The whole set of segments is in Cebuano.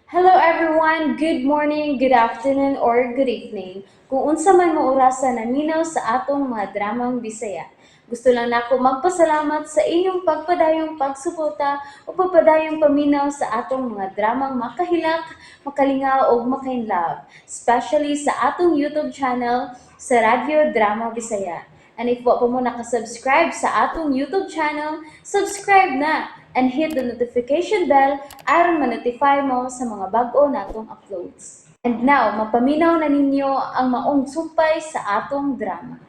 Hello everyone! Good morning, good afternoon, or good evening. Kung unsa man mo orasa naminaw sa atong mga dramang Bisaya. Gusto lang nako magpasalamat sa inyong pagpadayong pagsuporta o pagpadayong paminaw sa atong mga dramang makahilak, makalingaw ug makainlove, especially sa atong YouTube channel sa Radyo Drama Bisaya. And if wa pa mo nakasubscribe sa atong YouTube channel, subscribe na and hit the notification bell aron ma-notify mo sa mga bag-o natong uploads. And now, mapaminaw na ninyo ang maong sumpay sa atong drama.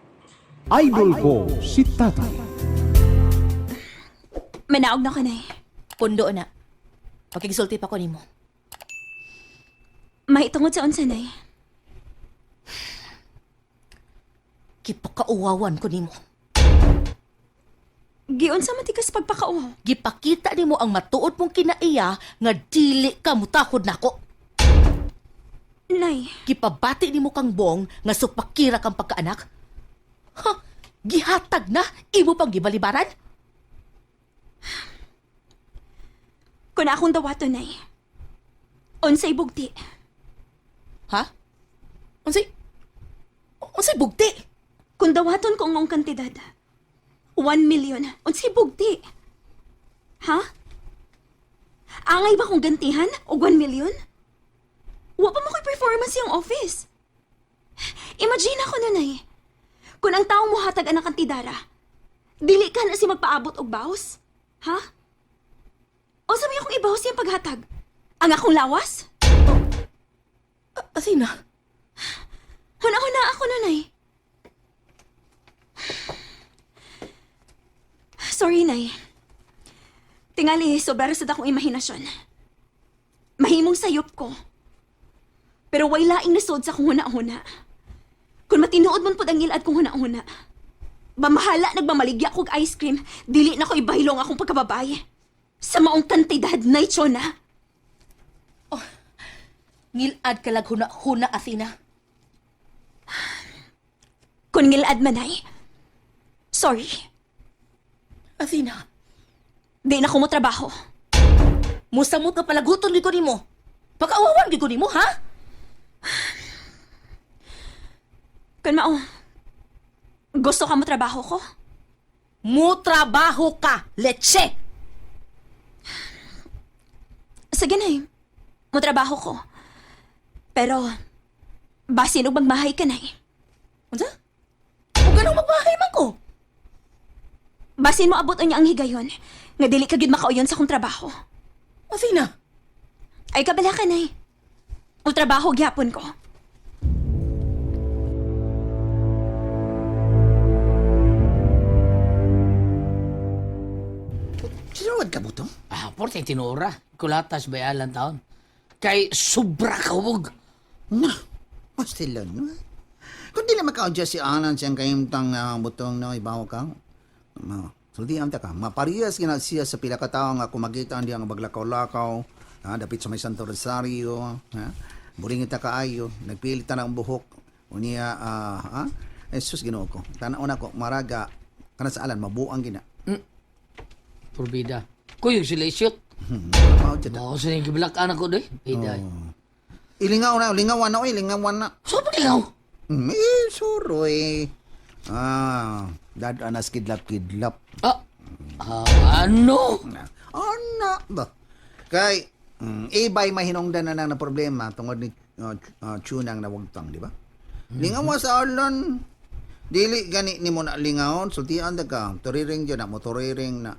Idol ko si Tatay. Manaog na ko, Nay. Pundo na. Pakigisulti pa ko nimo. Mahitungod sa unsa, Nay. Gipakauwawan ko nimo. Giunsa man tikas pagpakauwaw. Gipakita nimo ang matuod mong kinaiya nga dili ka mutakod nako. Nay, Gipabati nimo kang Bong nga supakira kang pagkaanak. Ha? Gihatag na imo pang gibalibaran? kun akong dawato, Nay. Unsay bugti. Ha? Unsay Unsay bugti? Kung dawaton ko ang maong kantidad. 1 million. Unsay bugti. Ha? Angay ba kong gantihan og 1 million? Wa pa mo ko'y performance yung office. Imagine ako nun, Nay. Kung ang taong mohatag ang kantidara, dili ka na si magpaabot og baws? Ha? O sabi akong ibawas yung paghatag? Ang akong lawas? Athena, Huna-huna ako nun ay. Sorry, Nay. Tingali, sobra sa akong imahinasyon. Mahimong sayop ko. Pero way laing nasod sa akong huna-huna. Kung matinuod man pod ang ilad kong huna-huna. Bamahala nagmamaligya kog ice cream, dili na ko ibahilong akong pagkababay. Sa maong kantidad, Nay Chona. ngilad ka lag huna-huna Athena. Kung ngilad man ay, sorry. Athena, Di na ko mo trabaho. musamot nga palaguton gid ko nimo. Pagkauwawan gid ko nimo, ha? Kun mao, gusto ka mo trabaho ko? Mo trabaho ka, leche. Sige na eh. Mo trabaho ko. Pero, basin og magmahay ka na eh. Unsa? Ug ganong magbahay man ko. Basin mo abot niya ang higayon, nga dili ka gid makauyon sa akong trabaho. Athena, Ay kabala ka na eh. O trabaho gyapon ko. Sinuwad ka butong? Ah, porte tinuora. Kulatas bayalan taon. Kay sobra kawog. Na, pastilon no? Kung di na makaudya si Alan siyang kayimtang na butong na ibaw ka, ma, sultian ta ka. Maparehas gina siya sa pila ka tawo nga kumagita ang diyang baglakaw-lakaw, ha, dapit sa may Santo Rosario, ha, buringit ta kaayo, nagpilit ta ng buhok, unya, ah, ha, Jesus Ginoo ko. Tanaw na ko, maraga, kana sa Alan, mabuang gina. Purbida. Kuyog sila isyot. Maudya ta. Mao sa nang giblak anak ko doy. Bida. Oh. Ilingaw na, lingawan na, oy, lingawan na. So paglingaw. Eh, suroy. Ah, dad anas kidlap-kidlap. Ah, ah, ano? Ana ba? Kay ibay mahinungdan na nang na problema tungod ni Chunang nawagtang, di ba? Lingaw sa alon. Dili gani nimo na lingawon, sultian ta ka. Turiring jud na, motoriring na.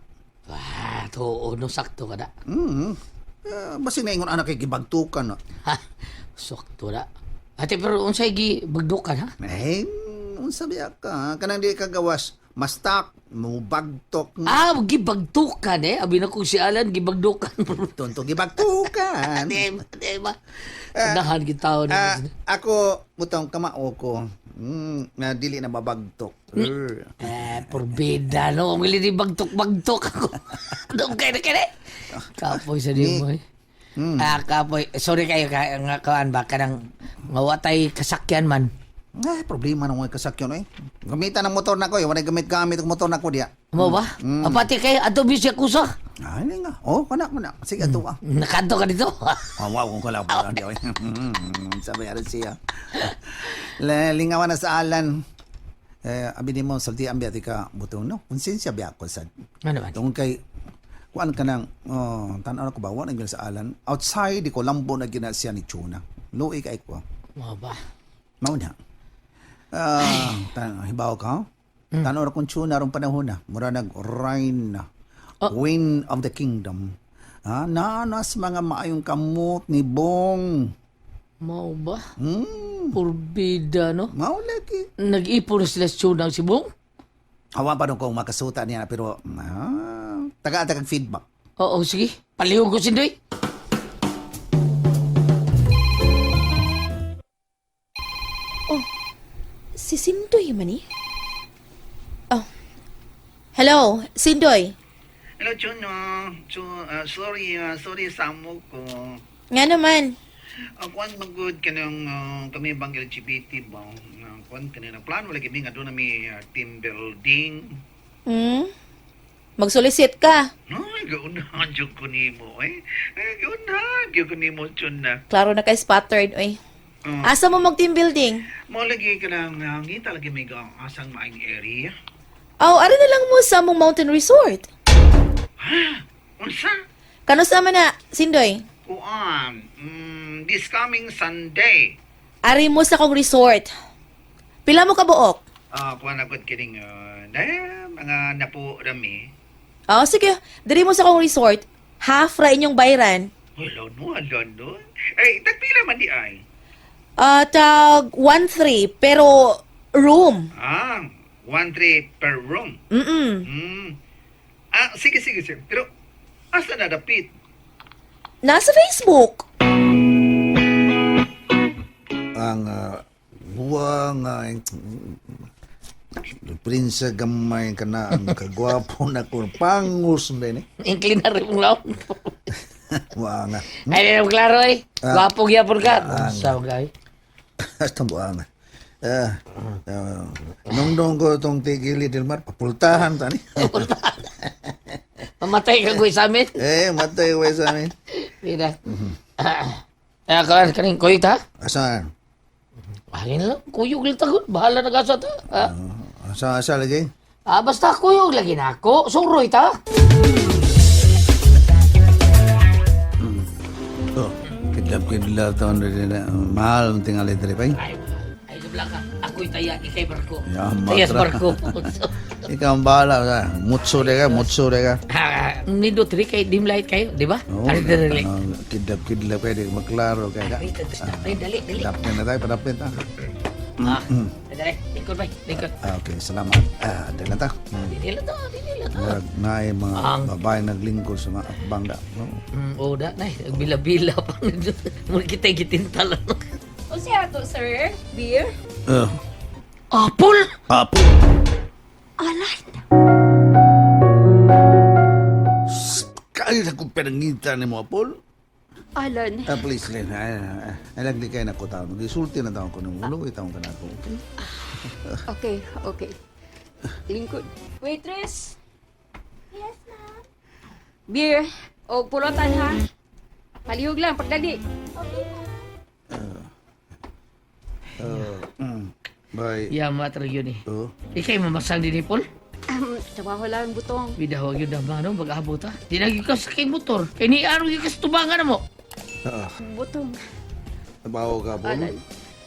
Ah, tuo no sakto ka na. Eh, basin na ingon anak kay gibagtukan na. Ha, sakto na. Ate pero unsay gi bagdukan ha? Eh, unsa biya ka? Kanang di ka gawas, mastak, mubagtok na. Ah, gibagtukan eh. Abi na kong si Alan gibagdukan. Tonto gibagtukan. Di ba? Di ba? Unahan kita Ah, na. ako butong kamao ko. Na dili na mabagtok. Er. Eh, porbida no. Ang di bagtok-bagtok ako. Doon kayo na kaya. Kapoy sa di mo eh. Ah, kapoy. Sorry kayo ka, nga kuan ba kanang nga watay kasakyan man. Ay, problema na mga kasakyan eh. Gamitan ang motor na ko eh. Wala gamit-gamit ang motor na ko diya. Mo ba? Apati kayo ato bisya kusa. Ay, nga. Oh, kana kana. Sige, ato ka. Nakanto ka dito. Oh, wow, kung kala pa lang. Sabi aron siya. Lingawan na sa Alan. Eh, abi nimo sulti ang biya ka butong no. Konsensya biya ko sad. Ano man? Tungkol kay kuan ka nang oh, tan-aw ko ba wa na gyud sa Alan. Outside di ko lambo na gyud na siya ni Chuna. Luoy kay ko. Mao ba? Mao na. Ah, tan hibaw ka. Tan-aw ra kung Chuna rong panahon na. Mura nag reign na. Queen of the kingdom. Ah, naanas mga maayong kamot ni Bong. Mao ba? Purbida, no? Mao lagi. Nag-ipon na sila sa tuna ang Sibong? Awa pa nung kung makasuta niya pero ah, taga-taga feedback. Oo, sige. Palihog ko sindoy. Si Sindoy man eh. Oh. Hello, Sindoy. Hello, Chuno. Sorry, sorry sa mo ko. Nga naman. Kuan magud kanang kami bang LGBT ba? Kuan kanang plano lagi mi nga doon mi team building. Magsolicit ka. Ay, gaunahan jud ko nimo eh. Ay, gaunahan jud ko nimo Chuna. Klaro na kay spattered, oy. Asa mo mag team building? Mo lagi kanang ngita lagi mi ga asang maayong area. Oh, ari na lang mo sa among mountain resort. Unsa? Kano sa man na, Sindoy? Kuan, this coming Sunday. Ari mo sa akong resort. Pila mo kabuok? Ah, kuan agad kining na mga napo rami. Oh, sige. Diri mo sa akong resort. Half ra inyong bayran. Wala no, wala no. Eh, tagpila man di ay. Ah, tag 1-3, pero room. Ah, 1-3 per room. Ah, sige, sige, sir. Pero, asa na dapit? Nasa Facebook. Ang buwang prinsa gamay ka na ang kagwapo na ko pangus na eh. Inclinar rin mong laon. Buwang. Ay, di na klaro eh. Gwapo gyapon ka. Sa mga eh. Hasta buwang. Ah, nung ko itong tigili del mar, papultahan tani. Mamatay ka kuy sa amin. Eh, matay ko sa amin. Mira. Ah, karan kaning kuyog ta. Asa? Angin lang, kuyog lang tagod. Bahala na ka sa ta. Ha? Asa, asa lagi? Ah, basta kuyog lagi na ako. Suroy ta. Oh, kidlap-kidlap taon na din. Mahal ang tingali diri pa. Ay, ay gabla ka. Ako'y taya, ikay barko. Ya, Taya sa matra. barko. Ikaw ang bahala. Mutso de ka, mutso de ka. Ah, Nindot rin kay dim light kayo, di ba? Oo, Ari dali. Kidlap-kidlap kayo, di maklaro kayo. Ay, dali, dali, dali. Dapin na tayo, padapin ta. Ah, dali, lingkod bay, lingkod. Ah, okay, salamat. Ah, dali na ta. Dili lang to, dili lang to. Murag na mga Ang- babae naglingkod sa mga akbang da. No? Oh, da, nay, bila-bila pa. Muna kita gitintal. Unsa ato, sir? Beer? Apple! Apo! Alan. Kaya sa kong pinangita ni mo, Apol. Alan. Ah, please, Len. Ay, ay, ay, lagli kayo na ko taon. Gisulti na taon ko ng ulo. Itaon ka na ako, okay? Okay, okay. Lingkod. Waitress! Yes, ma'am. Beer. O pulutan ha. Palihog lang, pagdali. Bye. Ya, matra yun eh. Oh. Ikay mamasang din ni Paul. Trabaho lang, butong. Bidahog yun na ba, no? Mag-abot ha. Di na yun ka sa kay motor. Kay ni araw yun ka sa tubangan na mo. Ah, Butong. trabaho ka, Apol. Alan.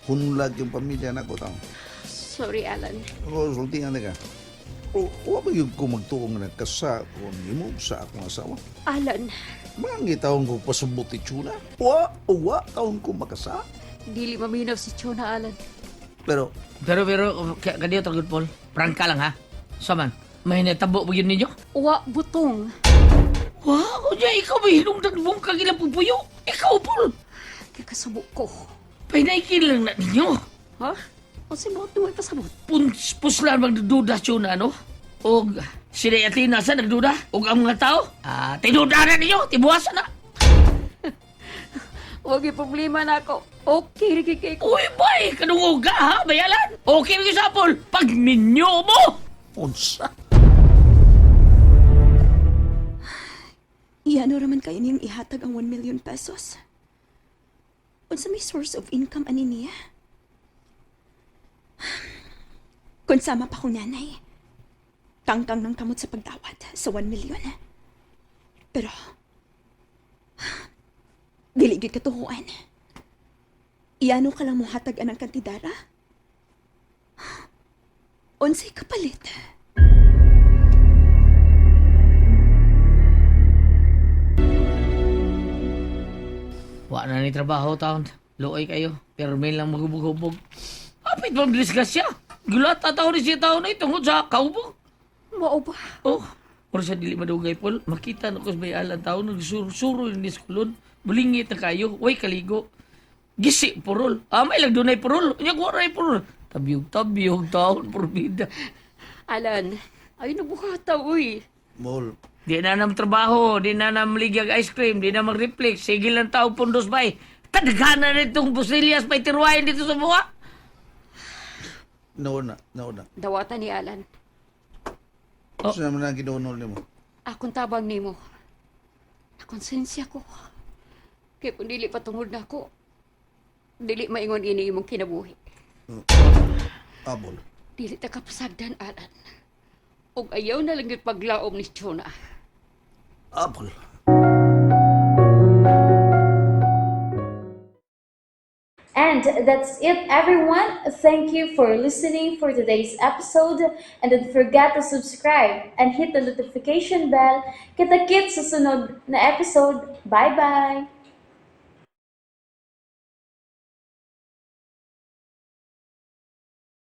Hunlag yung pamilya na ko taon. Sorry, Alan. Ako, sultingan na ka. O, wa ba yung ko magtuong na kasa kung imo sa akong asawa? Alan, Mangi taon ko pasubot tsuna. Wa, wa taon ko makasa. dili maminaw si Chona, Alan. Pero, Pero, pero, kaniyo tagod, Paul. Prangka lang ha. Saman, may natabo ba yun ninyo? Wa, butong. Wow, kunya, ikaw may hinungdan mong kagilang pupuyo. Ikaw, Paul. Kikasubo ko. Pinaikin lang na ninyo. Ha? O si buot mo ipasabot? Puns, puslan magdududa siya na, ano? Og sila Athena sa nagduda? Og ang mga tao? Ah, tinuda na ninyo, tibuwasan na. Huwag yung problema na ako. Okay, rin kay ko. Uy, boy, kanunguga ha, bayalan. Okay rin sa Paul, pag ninyo mo. unsa? Iyano raman kayo niyang ihatag ang 1 million pesos. Unsa may source of income ani niya? Kung sama pa kong nanay, kangkang ng kamot sa pagdawat sa 1 million. Pero, dili gyud katuhuan. Iyano ka lang mohatag anang kantidara? Unsay kapalit? Wa na ni trabaho taon. Luoy kayo. Pero may lang maghubog-hubog. Apit mong disgrasya. Gulat taon ni siya taon na tungod sa kaubog. Mao ba? Oh, mura siya dili madugay, Paul. Makita na ko sa bayalan taon. Nagsururo yung diskulon. Bulingit na kayo. Way kaligo. Gisi, purol. Ah, may lang dunay purol. Unya, kuha na purol. Tabiyog, tabiyog, taon, purbida. Alan, ay nabuhata uy. Bol. Di na nam trabaho, di na nam ligyag ice cream, di na mag-reflex. Sige lang tao pundos bay. Tadagana na itong busilyas may tirwain dito sa buwa. No na, no na. Dawatan ni Alan. Oh. Sino naman ang gidunol nimo? Akong tabang nimo. Nakonsensya ko. Kay kung dili patungod na ako, dili maingon ini imong kinabuhi. Abol. Dili ta kapasagdan, Alan. Og ayaw na lang yung paglaom ni Jonah. Abol. And that's it, everyone. Thank you for listening for today's episode. And don't forget to subscribe and hit the notification bell. Kita-kits sa sunod na episode. Bye-bye!